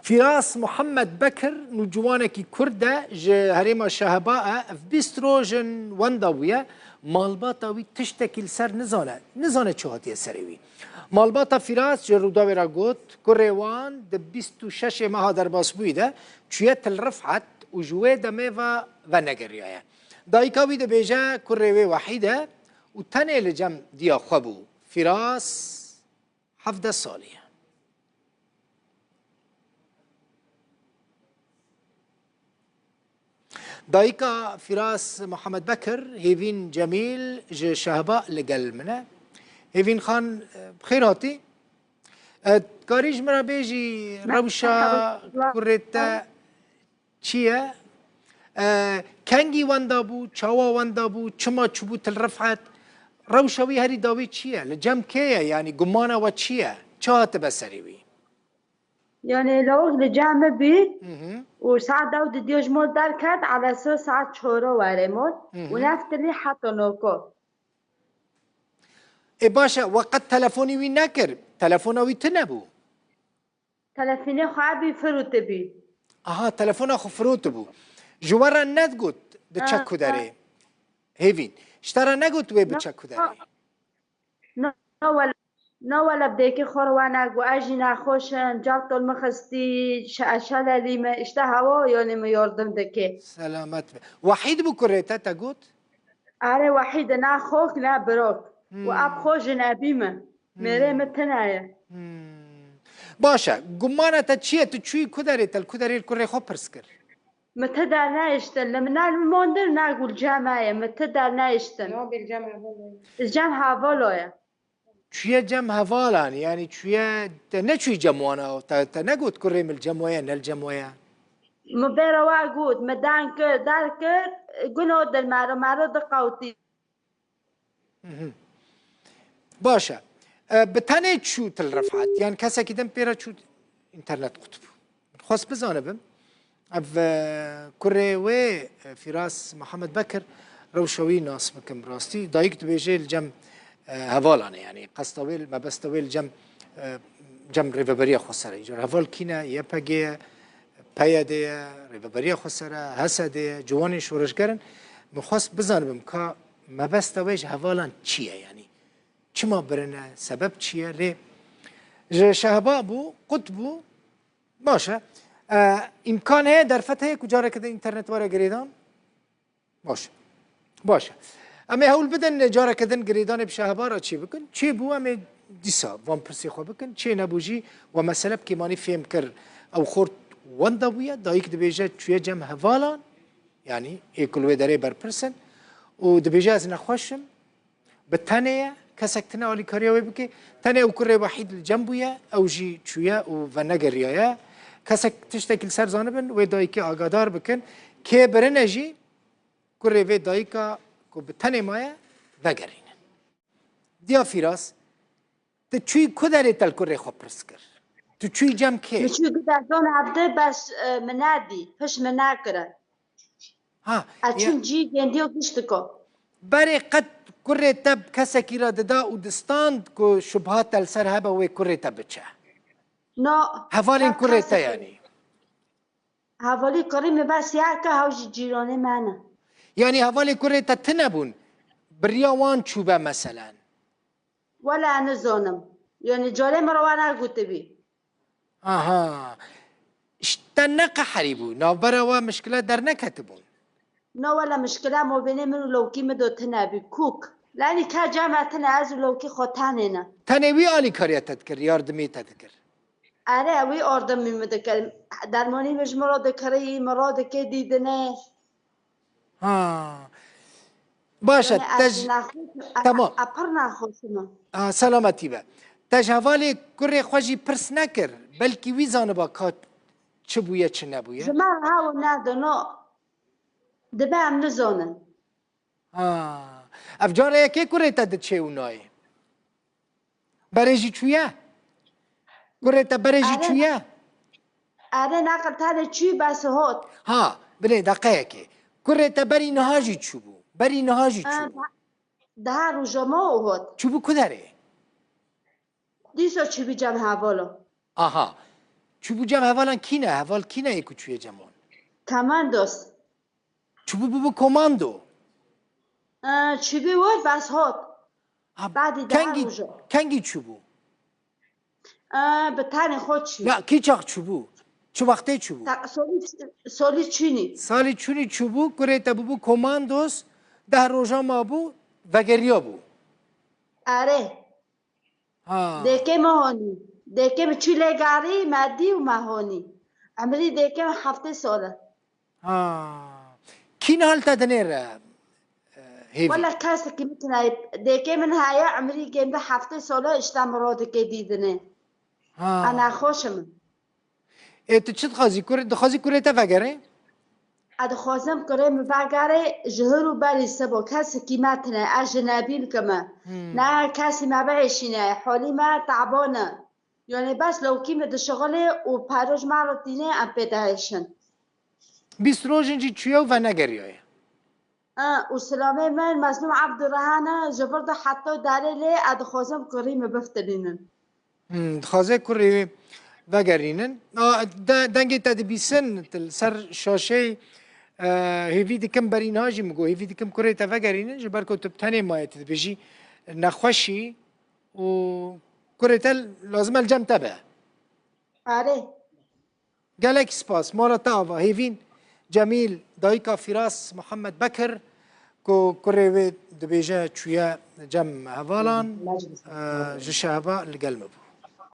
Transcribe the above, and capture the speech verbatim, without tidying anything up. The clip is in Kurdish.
Firas Muhammed Bekir, nûciwanekî Kurd e, ji herêma Şeheba e, ev bîst roj in wenda bûye, malbata wî tiştekî li ser nizane, nizane çi hatiye serê wî. Malbata Firas ji Rûdawê re got, kurê wan di bîst û şeş meha derbasbûyî de çûye Til Rifet û ji wê demê ve venegeriyaye. Dayika wî dibêje kurê wê Wehîd e û tenê li cem diya xwe bû. Firas hevdeh salî ye. Dayika Firas Muhammed Bekir, Hêvîn Cemîl ji Şehba li gel min e. Hêvîn Xan, bi xêr hatî. E, karî ji min re bêjî, rewşa kurê te çi ye? E, kengî wenda bû, çawa wenda bû, çima çûbû Til Rifet? Rewşa wî herî dawî çi ye? Li cem kê ye? Yanî gumana we çi ye? Çi hatibe serê wî? Yanî lawik li cem min bî û saet dew didiyo ji mol derket, elesor saet çoro were mol û neftilî heta noko. Ê baş e, we qet telefonî wî nekir? Telefona wî tune bû? Telefonê xwe bî firûtibî. Aha, telefona xwe firûtibû. Ji we re nedigot di çek kuderê? Hêvîn. Ji te re negot wê bi çek kuderê? Na wele, na wele bi dêkê xwe re we negot. Ez jî nexweş im, cewtol min xistî, şe-, şelelî min, işte hewa yanê min yardim dike. Selamet be. Wehîd bû kurê te, te got? Erê Wehîd e, ne xok ne birok. Û ev xwe jinebî min. Mêrê min tune ye. Baş e. Gumana te çi ye? Tu çûyî ku derê, te li ku derê li kurê xwe pirs kir? Min ti dernehiştin. Li min ne li min mondin, ne gul cem me ye. Min ti dernehiştin. Li cem hevalo ye. Çûye cem hevalan, yanî çûye, te neçûyî cem wan e? Te, te negot kurê min li cem we ye, ne li cem we ye? Min bêra we got, min deng kir, derkir, guno dil mero, mero diqewtî. Baş e. E, bi tenê çû Til Rifet, yan kesekî din pê re çû? Înternet qut bû. Xwest bizanibim. Ev, e, kurê wê, e, Firas Mihemed Bekir, rewşa wî nas bikim. Rastî, dayik dibêje li cem, e, hevalan e, yanî qesta wê, mebesta wê li cem, e, cem Rêveberiya Xweser e. Îcar heval kî ne? Y P G ye, P Y D ye, Rêveberiya Xweser e, H S D ye, ciwanên şoreşger in. Min xwest bizanibim ka mebesta wê ji hevalan çi ye, yanî çima birine, sebeb çi ye? Lê ji Şehba bû, qut bû. Baş e. E, îmkan heye, derfet heye ku careke din înternet were girêdan? Baş e. Baş e. Em ê hewl bidin careke din girêdanê bi Şehba re çê bikin. Çê bû, em ê dîsa van pirsê xwe bikin. Çê nebû jî, we mesele bi kêmanî fêm kir. Ew xort wenda bûye, dayik dibêje çûye cem hevalan, yanî ê ku li wê derê berpirs in û dibêje ez nexweş im. Bi tenê ye, kesek tune alîkariya wê bike. Tenê ew kurê Wehîd li cem bûye, ew jî çûye û venegeriyaye. Kesek tiştekî li ser zanibin, wê dayikê agadar bikin. Kê birine jî kurê vê dayika ku bi tenê maye, vegerînin. Diya Fîras, tu çûyî ku derê, te li kurê xwe pirs kir? Tu çûyî cem kê? Min çûyî ku derzan hevdeh bes, e, min nedî, pişt min nekire. Ha, ez çûm cî gendiyo giştiko. Berê qet kurê te bi kesekî re dida û distand ku şubha te li ser hebe wê kurê te biçe? No. Hevalên kurê te yanî? Hevalî kurê min bes yek e, hew jî cîranê me ne. Yanî hevalê kurê te tune bûn? Bi riya wan çûbe meselen? Wele nizanim. Yanî carê min re we negotibî. Aha. Ji te neqeherîbû, navbera we mişkile derneketibûn? Na wele mişkile mabênê min û lawkî min de tune bî. Kûk. Lenî ke cem me tune, ez û lawkî xwe tenê ne. Tenê wî alîkariya te dikir, yardimî te dikir? Erê, wî ardimî min dikir. Dermanî min ji min re dikirî, min re dike dîdinê. Ha. Baş e, te ji... Temam. Pir naxweş im. Ha, selametî be. Te ji hevalê kurê xwe jî pirs nekir? Belkî wî zaniba ka çi bûye, çi nebûye? Ji me re hewl nede, no. Dibe em nizanin. Ha. Ev cara yekê kurê te diçê û nayê? Berê jî çûye? Kurê te berê jî çûye? Erê, neqil tenê çû, bes hot. Ha, bilê deqeyekê. Kurê te berî niha jî çûbû. Berî niha jî çûbû. Daha rojama û hot. Çûbû ku derê? Dîsa çûbî cem hevala. Aha. Çûbû cem hevalan kî ne? Heval kî ne yê ku çûye cem wan? Komandos. Çûbû bûbû komando. Ee, çûbû wir bes hat. Ha, Badî kengî, daha roja. Kengî çûbû? Ee, bi tenê xwe çû. Ya kî çax çûbû? Çi wextê çûbû? Ta-, Solî, solî çûnî. Salî çûnî çûbû, kurê te bûbû komandos, deh roja mabû, vegeriya bû. Erê. Ha. Dêkê me honî. Dêkê me çû lê garî, me dî û me honî. Emrî dêkê me heftê sal e. Ha. Kî nal te dinêre, e, hêvî? Wela kesekî min tune ye. Dêkê min heye, emrî gêmde heftê sal e, îşte min ro dike dîdinê. Ha. Ana xweş im. Ê tu çi dixwazî? Kur, dixwazî kurê te vegere? Ez dixwazim kurê min vegere, ji hir û berî sebo kesekî me tune, ez ji nebî bikime. Hmm. Ne kesî me biêşîne, holî me teban e. Yani bes lewkî me dişixilê û pere ji me re tîne em pê dihêşin. Bîst roj in jî çûye û venegeriyaye. Ha, û silamê min Mezlûm Ebdurrehan e, ji vir de heta derê lê ez dixwazim kurî min biftilînin. Hmm, dixwaze kurê wê vegerînin. A, de, dengê te dibîsin, tu li ser şaşeyê, e, hêvî dikim berî niha jî min got, hêvî dikim kurê te vegerînin, ji ber ku tu bi tenê maye, tu dibêjî nexweşî û kurê te lazim e li cem te be. Erê. Gelek spas. Mala te ava. Hêvîn Cemîl, dayika Fîras Muhammed Bekir, ku kurê wê dibêje çûye cem hevalan, Meclis. e, ji şeheba li gel me bû.